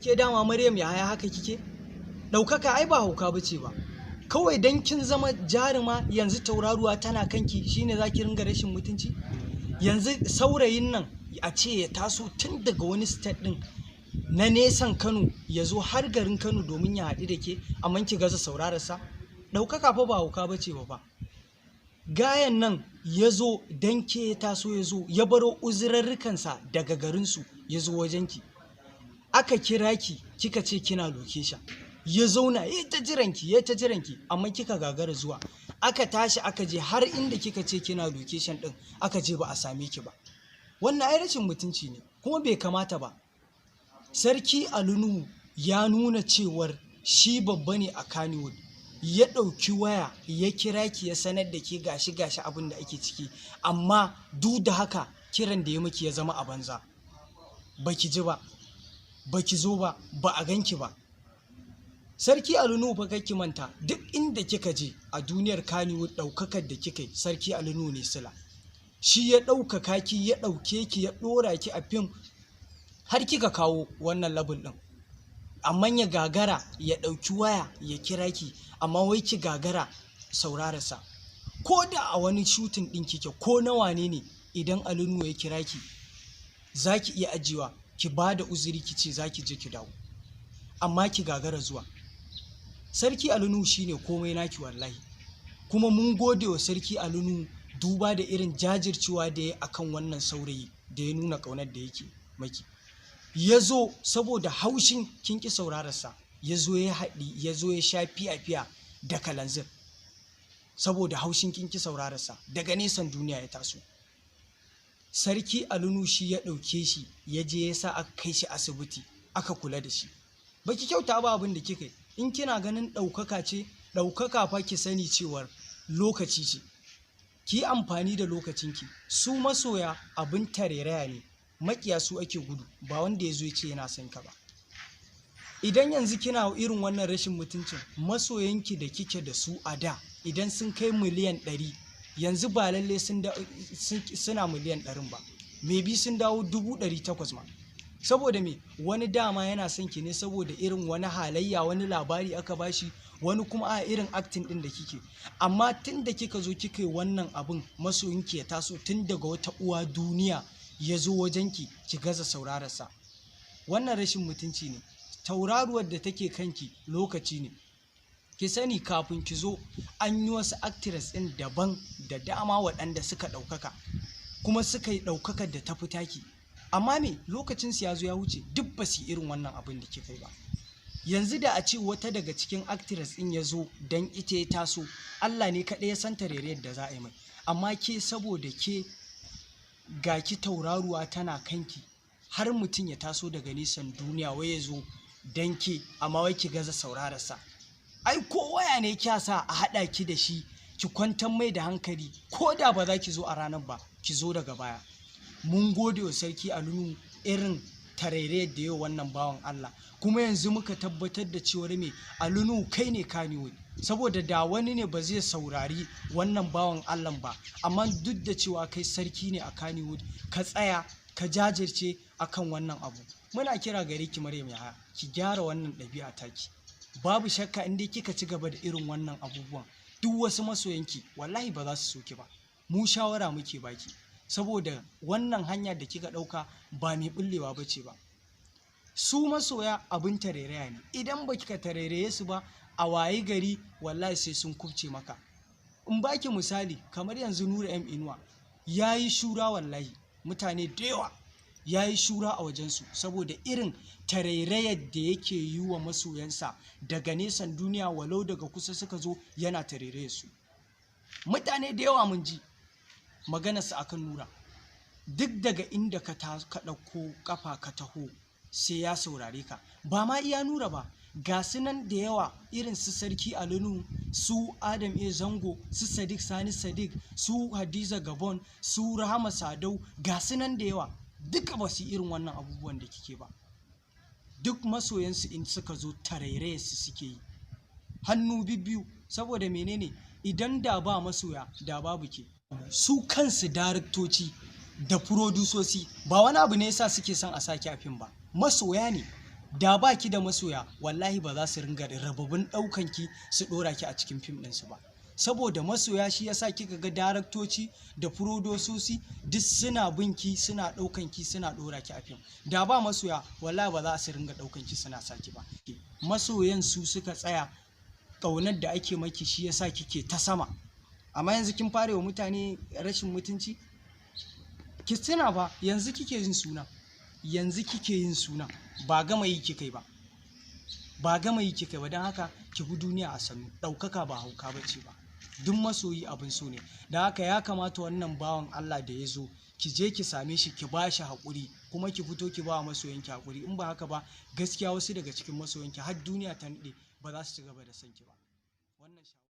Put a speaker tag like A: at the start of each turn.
A: Ke dama Maryam Yahaya haka kike? Ɗaukaka ai ba hauka bace ba. Kawai dan kin zama jaruma yanzu tauraruwa tana kanki shine zaki ringa rashin mutunci? Yanzu saurayin nan a ce ya taso tun daga wani state din na nesan Kano ya zo har garin Kano domin ya haɗu da ke, amma ki gaza saurararsa? Ɗaukaka fa ba hauka bace ba fa. Gayan nan ya zo dan ke ya taso, ya zo ya baro uzurarrukansa daga garinsu ya zo wajenki. Aka kira ki kika ce kina location. Ya zauna ya ta jiranki, ya ta jiranki, amma kika gagara zuwa. Aka tashi aka je har inda kika ce kina location din, aka je ba a same ki ba. Wannan ai rashin mutunci ne kuma bai kamata ba. Sarki Ali Nuhu ya nuna cewar shi babba ne a Kannywood. Ya ɗauki waya ya kira ki, ya sanar da ke gashi gashi abin da ake ciki, amma duk da haka kiran da ya miki ya zama a banza. Baki ji ba, baki zo ba, ba a ganki ba. Sarki Ali Nuhu fa ki manta, duk inda kika je a duniyar Kannywood, ɗaukakar da kika yi, Sarki Ali Nuhu ne sila. Shi ya ɗaukaka ki, ya ɗauke ki, ya ɗora ki a fim har kika kawo wannan level ɗin. Amma ya gagara ya ɗauki waya ya kira ki, amma wai ki gagara saurararsa. Ko da a wani shooting ɗin kike ko na wane ne, idan Ali Nuhu ya kira ki za ki iya ajiyewa ki ba da uzuri ki ce za ki je ki dawo, amma ki gagara zuwa. Sarki Ali Nuhu shine komai naki wallahi. Kuma mun gode wa Sarki Ali Nuhu duba da irin jajircewa da ya akan wannan saurayi da ya nuna ƙaunar da yake maki. Ya zo saboda haushin kin ki saurararsa, ya zo ya haɗi, ya zo ya sha fiya-fiya da kalanzir saboda haushin kin ki saurararsa. Daga nesan duniya ya taso. Sarki Ali Nuhu shi ya ɗauke shi ya je ya sa aka kai shi asibiti aka kula da shi. Baki kyauta ba abin da kika yi. In kina ganin ɗaukaka ce, ɗaukaka fa ki sani cewar lokaci ce. Ki yi amfani da lokacinki. Su masoya abin tarairaya ne, maƙiya su ake gudu, ba wanda ya zo ya ce yana son ka ba. Idan yanzu kina irin wannan rashin mutuncin, masoyanki da kike da su a da idan sun kai miliyan 100, yanzu ba lalle suna miliyan 100 ba, maybe sun dawo 800,000 ma. Saboda me? Wani dama yana son ki ne saboda irin wani halayya, wani labari aka bashi, wani kuma a irin acting din da kike. Amma tun da kika zo kika yi wannan abun, masoyinki ya taso tun daga wata uwa duniya ya zo wajenki, ki gaza saurararsa. Wannan rashin mutunci ne. Tauraruwar da take kanki lokaci ne. Ki sani kafin ki zo an yi wasu actress ɗin daban da dama waɗanda suka ɗaukaka kuma suka yi ɗaukakar da ta fi taki. Amma me, lokacin su ya zo ya wuce, duk ba su yi irin wannan abin da kika yi ba. Yanzu da a ce wata daga cikin actress ɗin ya zo don ita ya taso, Allah ne kaɗai ya san tarairayar da za a yi mai. Amma ke, saboda ke ga ki tauraruwa tana kanki, har mutum ya taso daga nisan duniya wai ya zo don ke, amma wai ki gaza saurararsa. Ai ko waya ne kya sa a haɗa ki da shi, ki kwantar mai da hankali, ko da ba za ki zo a ranar ba, ki zo daga baya. Mun gode wa Sarki Ali Nuhu irin tarairayar da yau wannan bawan Allah. Kuma yanzu muka tabbatar da cewar me, Ali Nuhu kai ne Kannywood. Saboda da wani ne ba zai saurari wannan bawan Allah ba, amma duk da cewa kai sarki ne a Kannywood, ka tsaya ka jajirce akan wannan abu. Muna kira gare ki Maryam Yahaya, ki gyara wannan ɗabi'a taki. Babu shakka in dai kika ci gaba da irin wannan abubuwan, duk wasu masoyanki wallahi ba za su so ki ba. Mu shawara muke baki, saboda wannan hanya da kika ɗauka ba mai ɓullewa ba ce ba. Su masoya abin tarairaya ne. Idan ba kika tarairaye su ba, a wayi gari wallahi sai sun kubce maka. In baki misali, kamar yanzu Nura M Inuwa ya yi shura, wallahi mutane da yawa ya yi shura a wajensu saboda irin tarairayar da yake yi wa masoyansa daga nesan duniya, walau daga kusa suka zo, yana tarairayar su. Mutane da yawa mun ji maganarsa akan Nura. Duk daga inda ka ɗauko ƙafa ka taho, sai ya saurare ka. Ba ma iya Nura ba, ga su nan da yawa, irin su Sarki Ali Nuhu, su Adam A Zango, su Sadiq Sani Sadiq, su Hadiza Gabon, su Rahama Sadau, ga su nan da yawa, duka ba su irin wannan abubuwan da kike ba. Duk masoyansu in suka zo tarairayar su suke yi hannu bibbiyu. Saboda menene? Idan da ba masoya, da babu ke. Su kansu daraktoci da furodusosi ba wani abu ne yasa suke son a saki a fim ba, masoya ne. Da ba ki da masoya, wallahi ba za su ringa rababin ɗaukan ki su ɗora ki a cikin fim ɗinsu ba. Saboda masoya shi yasa kika ga daraktoci da furodososi duk suna bin ki, suna ɗaukan ki, suna ɗora ki a fim. Da ba masoya, wallahi ba za su ringa ɗaukan ki suna saki ba. Masoyan su suka tsaya, ƙaunar da ake maki shi yasa kike ta sama. Amma yanzu kin fara wa mutane rashin mutunci. Ki tuna fa, yanzu kike yin suna, yanzu kike yin suna, ba gama yi kika yi ba, ba gama yi kika ba. Don haka ki bi duniya a sannu. Ɗaukaka ba hauka ba ce ba. Duk masoyi abin so ne. Don haka ya kamata wannan bawan Allah da ya zo, ki je ki same shi, ki ba shi haƙuri, kuma ki fito ki ba wa masoyanki haƙuri. In ba haka ba, gaskiya wasu daga cikin masoyanki har duniya ta naɗe ba za su ci gaba da son ki ba. Wannan shawara.